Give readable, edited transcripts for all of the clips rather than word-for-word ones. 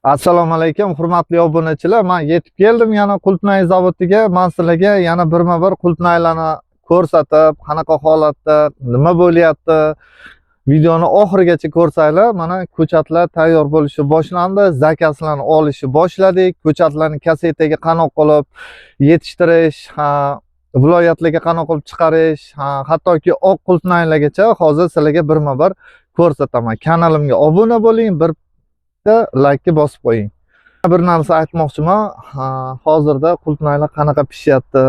Assalomu alaykum hurmatli obunachilar. Men yetib keldim yana qulupnay zavodiga. Men sizlarga yana birma-bir qulupnaylarni ko'rsatib, qanaqa holatda, nima bo'lyapti, videoni oxirigacha ko'rsanglar, mana ko'chatlar tayyor bo'lishi boshlandi, zakazlarni olishni boshladik. Ko'chatlarni kasetaga qanoq qilib yetishtirish, viloyatlarga qanoq qilib chiqarish, hattoki oq qulupnaylargacha hozir sizlarga birma-bir ko'rsataman. Kanalimga obuna bo'ling, bitta like bosib qo'ying. Bir narsa aytmoqchiman, hozirda qulupnaylar qanaqa pishyapti,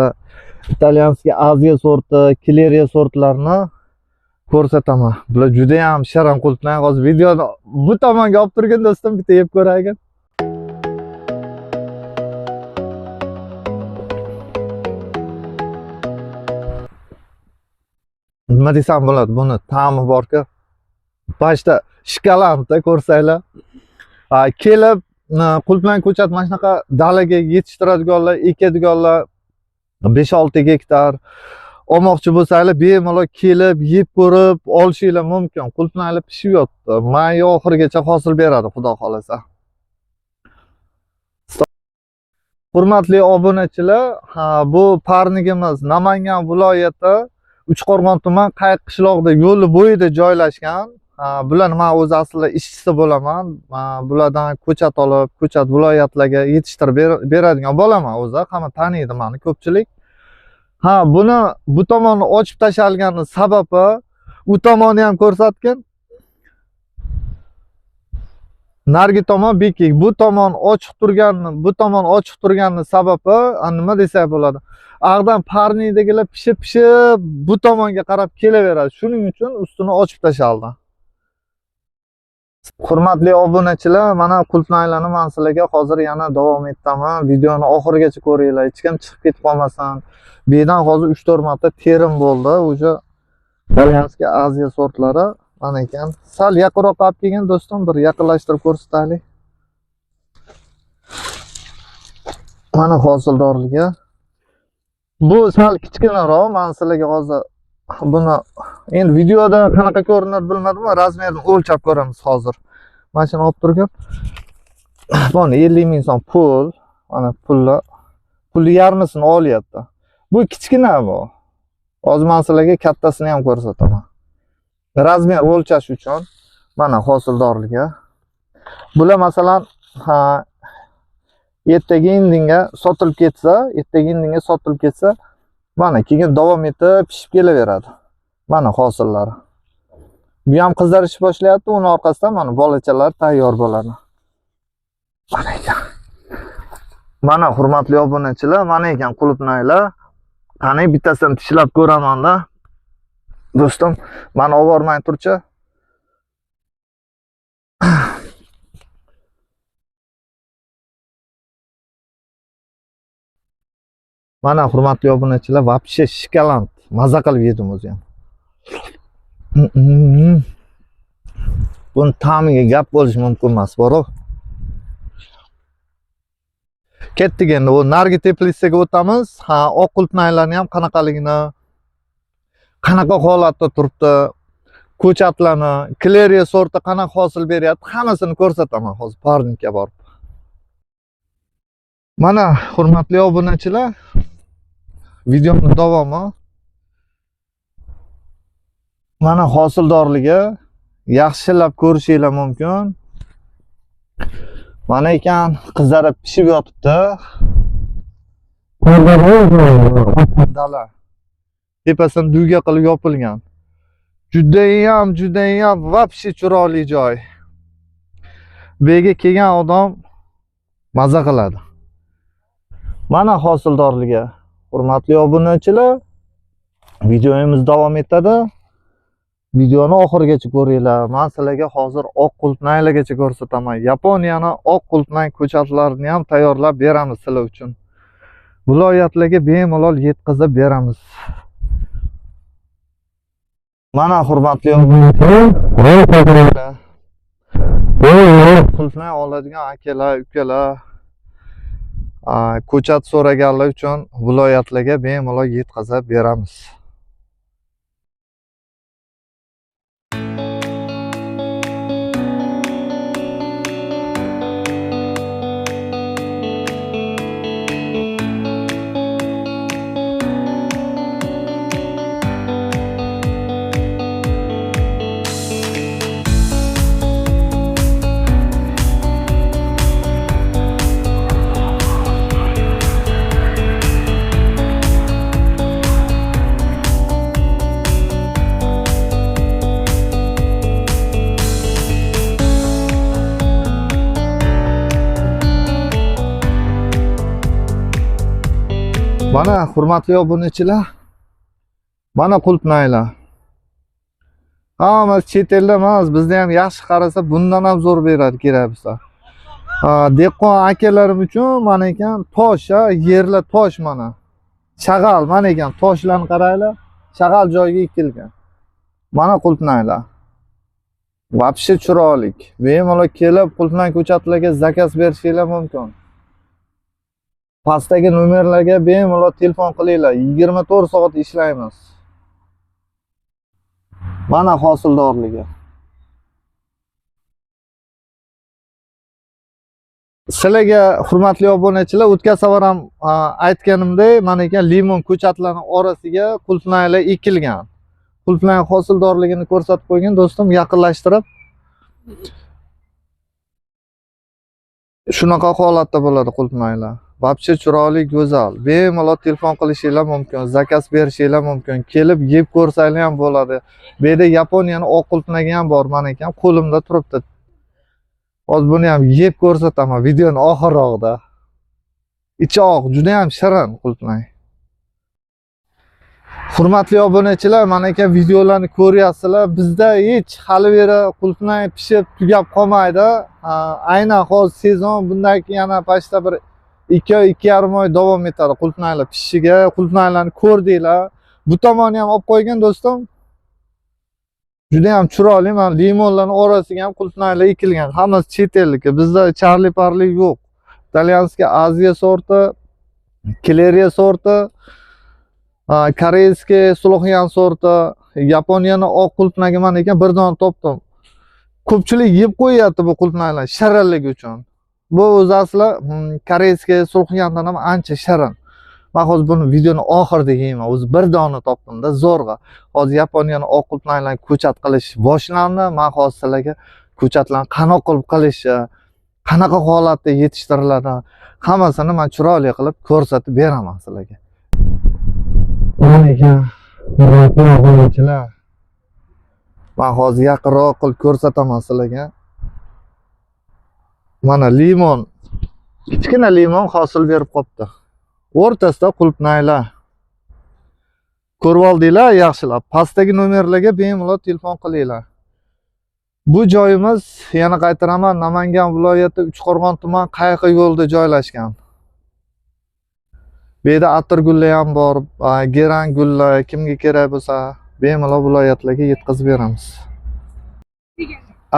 italyanskiy Aziya sorti, Kleriya sortlarini ko'rsataman. Bular juda ham shirin qulupnay. Hozir videoni bu tomonga olib turgin do'stim, bitta yeb ko'raylik. Nima desam bo'ladi, buni ta'mi borki, boshda shkoladda ko'rsanglar. Kelib qulupnay ko'chat mana shunaqa dalaga yetishtiradiganlar, ekadiganlar 5-6 gektar olmoqchi bo'lsanglar, bemalol kelib yeb ko'rib olishinglar mumkin. Qulupnaylar pishib yotdi. May oxirigacha hosil beradi, xudo xolasa. Hurmatli obunachilar, bu parnigimiz Namangan viloyati Uchqo'rg'on tuman Qayiq qishlog'ida yo'li bo'yida joylashgan. Bularni men o'zi aslida ishchisi bo'laman. Bulardan ko'chat olib, ko'chat viloyatlarga yetishtirib beradigan bo'laman o'zi. Hamma taniydi meni ko'pchilik. Buni bu tomonni ochib tashalgani sababi, u tomonni ham ko'rsatgan. Nargi tomon bekik, bu tomon ochiq turganni, bu tomon ochiq turganni sababi, nima desak bo'ladi? Ag'dan parnikdagilar pishib-pishib bu tomonga qarab kelaveradi. Shuning uchun ustini ochib tashaldi. Hurmatli obunachilar, mana qulupnaylarni men sizlarga hozir yana davom etaman. Videoni oxirigacha ko'ringlar, hech kim chiqib ketib qolmasin. Bu yerdan hozir 3-4 marta terim bo'ldi. O'sha italyanskiy Aziya sortlari mana ekan. Sal yaqinroq olib kelgin do'stim, bir yaqinlashtirib ko'rsataylik. Mana hosildorligi. Bu sal kichkinaroq, men sizlarga hozir buni endi videoda qanaqa ko'rinadi bilmadim, razmerini o'lchab ko'ramiz hozir. Mana shuni olib turgin. Buni 50 ming so'm pul, mana pulni, pulni yarmisini olyapti. Bu kichkina bu. Hozir men sizlarga kattasini ham ko'rsataman. Razmer o'lchash uchun mana hosildorligi. Bular masalan, ertaga indinga sotilib ketsa, ertaga indinga sotilib ketsa, mana keyin davom etib pishib kelaveradi. Mana hosillari. Bu ham qizarish boshlayapti, uni orqasidan mana bolachalar tayyor bo'ladi. Mana ekan. Mana hurmatli obunachilar, mana ekan qulupnaylar. Qani bittasini tishlab ko'raman-da. Do'stim, mana olib bormay turchi. Mana hurmatli obunachilar, вообще shikalant, maza qilib yedim o'zi ham. Buni ta'miga gap bo'lishi mumkin emas, bor-ku. Ketdik endi u nargi teplitsaga o'tamiz. Oq qulupnaylarni ham qanaqaligini, qanaqa holatda turibdi, ko'chatlarni, Kleriya sorti qanaqa hosil beryapti, hammasini ko'rsataman hozir parnikka borib. Mana hurmatli obunachilar, videoning davomi. Mana hosildorligi yaxshilab ko'rishinglar mumkin. Mana ekan qizarib pishib yotibdi. Dala. Tepasini duyga qilib yopilgan. Judayam, judayam vobshe chiroyli joy. Bu yerga kelgan odam maza qiladi. Mana hosildorligi. Hurmatli obunachilar, videomiz davom etadi. Videoni oxirigacha ko'ringlar. Men sizlarga hozir oq qulupnaylargacha ko'rsataman. Yaponiyani oq qulupnay ko'chatlarini ham tayyorlab beramiz sizlar uchun. Viloyatlarga bemalol yetkazib beramiz. Mana hurmatli obunachilar, qulupnay oladigan akalar, ukalar, ko'chat so'raganlar uchun viloyatlarga bemalol yetkazib beramiz. Mana hurmatli obunachilar, mana qulpnaylar. Hammasi chet elda emas, bizda ham yaxshi qarasa bundan ham zo'r beradi kerak bo'lsa. Dehqon akalarim uchun mana ekan tosh, yerlar tosh mana. Shag'al mana ekan, toshlarni qaranglar, shag'al joyga ekilgan. Mana qulpnaylar. Вообще chiroyli. Bemalol kelib qulpnay ko'chatlarga zakaz berishinglar mumkin. Pastdagi nomerlarga bemalol telefon qilinglar. 24 soat ishlaymiz. Mana hosildorligi. Sizlarga hurmatli obunachilar, o'tgan safar ham aytganimdek, mana ekan limon ko'chatlarining orasiga qulpnaylar ekilgan. Qulpnay hosildorligini ko'rsatib qo'ygan do'stim, yaqinlashtirib. Shunaqa holatda bo'ladi qulpnaylar. Вообще chiroyli, go'zal. Bemalol telefon qilishinglar mumkin, zakaz berishinglar mumkin. Kelib yeb ko'rsanglar ham bo'ladi. Bu yerda Yaponiyaning oq qulpnagi ham bor, mana ekan qo'limda turibdi. Hozir buni ham yeb ko'rsataman videoni oxirrog'ida. Ichi oq, juda ham shirin qulpnay. Hurmatli obunachilar, mana ekan videolarni ko'ryapsizlar. Bizda hech hali beri qulpnay pishib tugab qolmaydi. Aynan hozir sezon, bundan keyin yana pashta bir 2-2,5 oy davom etadi qulpnaylar pishishiga. Qulpnaylarni ko'rdinglar. Bu tomonni ham olib qo'ygan do'stim. Juda ham chiroyli, mana limonlarning orasiga ham qulpnaylar ekilgan. Hammasi chet elniki. Bizda Charli Parli yo'q. Italyanskiy Aziya sorti, Kleriya sorti, koreyskiy Suluxyan sorti, Yaponiyani oq qulpnagi mana ekan bir dona topdim. Ko'pchilik yeb qo'yyapti bu qulpnaylar shirinligi uchun. Bu o'zi asli koreyskiy Suluxyandan ham ancha shirin. Men hozir buni videoni oxirida yeyman. O'zi bir dona topdim-da, zo'rg'a. Hozir Yaponiyani oq qulpnaylarni ko'chat qilish boshlandi. Men hozir sizlarga ko'chatlarni qanaqa qilib qilishi, qanaqa holatda yetishtiriladi, hammasini men chiroyli qilib ko'rsatib beraman sizlarga. Mana ekan, hurmatli obunachilar. Men hozir yaqinroq qilib ko'rsataman sizlarga. Mana limon, kichkina limon hosil berib qopti. O'rtasida qulpnaylar. Ko'rib oldinglar yaxshilab. Pastdagi nomerlarga bemalol telefon qilinglar. Bu joyimiz, yana qaytaraman, Namangan viloyati Uchqo'rg'on tuman Qayiqi yo'lida joylashgan. Bu yerda atirgullar ham bor, geran gullar, kimga kerak bo'lsa, bemalol viloyatlarga yetkazib beramiz.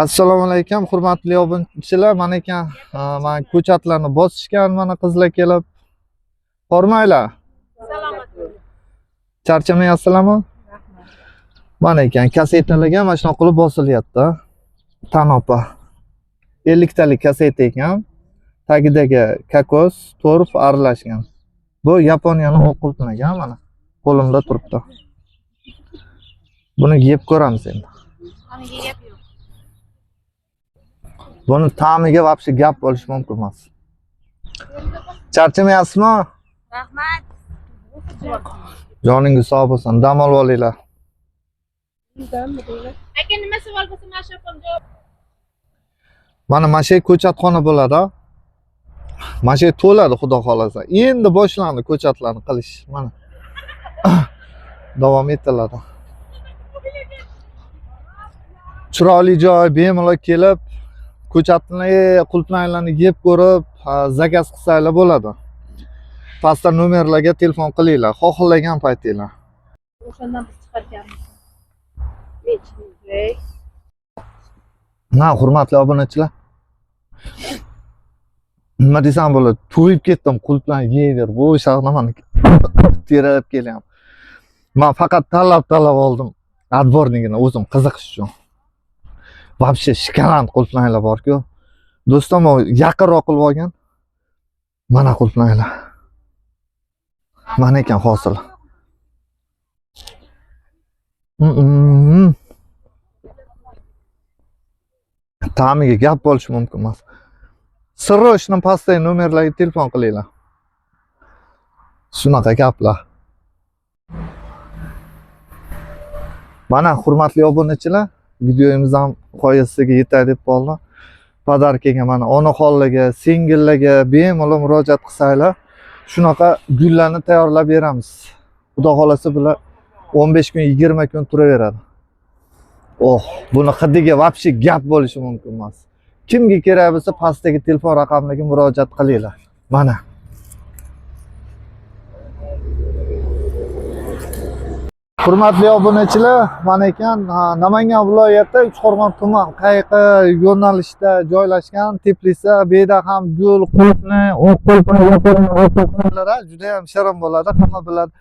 Assalomu alaykum hurmatli obunachilar. Mana ekan, mana ko'chatlarni bosishgan, mana qizlar kelib. Hormanglar. Salomat bo'ling. Charchamayapsizlarmi? Mana ekan, kasetalarga mana shunaqa qilib bosilyapti. Tanopa. 50 talik kaseta ekan. Tagidagi kokos, torf aralashgan. Bu Yaponiyaning oq qulpnagi mana qo'limda turibdi. Buni yeb ko'ramiz endi. Aniga gap yo'q. Buni ta'miga вообще gap bo'lishi mumkin emas. Charchamayapsizmi? Rahmat. Joningiz sog' bo'lsin, dam olib olinglar. Aka nima savol bo'lsa mana shu opam javob Mana shu ko'chatxona bo'ladi. Mana shu to'ladi xudo xolasa. Endi boshlandi ko'chatlarni qilish. Mana. Davom etiladi. Chiroyli joy, bemalol kelib ko'chatni, qulpnaylarni yeb ko'rib, zakaz qilsanglar bo'ladi. Pastda nomerlarga telefon qilinglar, xohlagan paytinglar. O'shandan biz chiqarganmiz. Na, hurmatli obunachilar. Nima desam bo'ladi, to'yib ketdim, qulplarni yeyver. Bu shahnaman terib kelyapman. Men faqat tanlab-tanlab oldim. Отборнигini o'zim qiziqish uchun. Вообще shikalant qulpnaylar bor-ku. Do'stim, u yaqinroq qilib olgan. Mana qulpnaylar. Mana ekan hosil. Ta'miga gap bo'lishi mumkin emas. Срочно pastdagi nomerlarga telefon qilinglar. Shunaqa gaplar. Mana hurmatli obunachilar, videomiz ham g'oyasiga yetay deb qoldi. Podarkaga mana onaxonlarga, singillarga bemalol murojaat qilsanglar, Shunaqa gullarni tayyorlab beramiz. Xudo xolasa bular 15 kun, 20 kun turaveradi. Oh, buni hidiga вообще gap bo'lishi mumkin emas. Kimga kerak bo'lsa, pastdagi telefon raqamiga murojaat qilinglar. Mana. Hurmatli obunachilar, mana ekan Namangan viloyati Uchqo'rg'on tuman qayiqi yo'nalishda joylashgan teplitsa. Bu yerda ham gul, qulupnay, oq qulupnay, yapon qulupnaylar juda ham shirin bo'ladi, hamma biladi.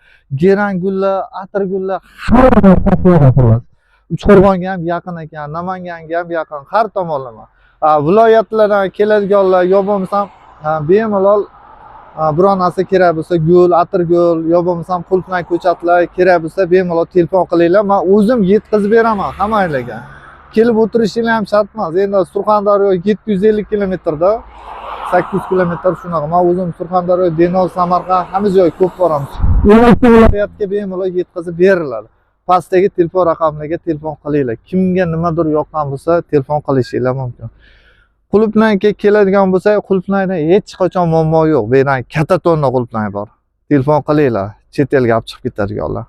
Geran gullar, atir gullar hamma xullas. Uchqo'rg'onga ham yaqin ekan, Namanganga ham yaqin, har tomonlama. Viloyatlardan keladiganlar yo bo'lmasam bemalol biron narsa kerak bo'lsa, gul, atirgul yo bo'lmasam qulupnay ko'chatlar kerak bo'lsa, bemalol telefon qilinglar. Man o'zim yetkazib beraman hammanglarga. Kelib o'tirishinglar ham shart emas. Endi Surxondaryo 750 kilometrda, 800 kilometr shunaqa. Man o'zim Surxondaryo, Denov, Samarqand hamma joyga ko'p boramiz. Viloyatga bemalol yetkazib beriladi. Pastdagi telefon raqamlariga telefon qilinglar. Kimga nimadir yoqqan bo'lsa, telefon qilishinglar mumkin. Qulupnayga keladigan bo'lsa, qulupnayda hech qachon muammo yo'q. Bu yerdan katta tonna qulupnay bor. Telefon qilinglar, chet elga olib chiqib ketadiganlar.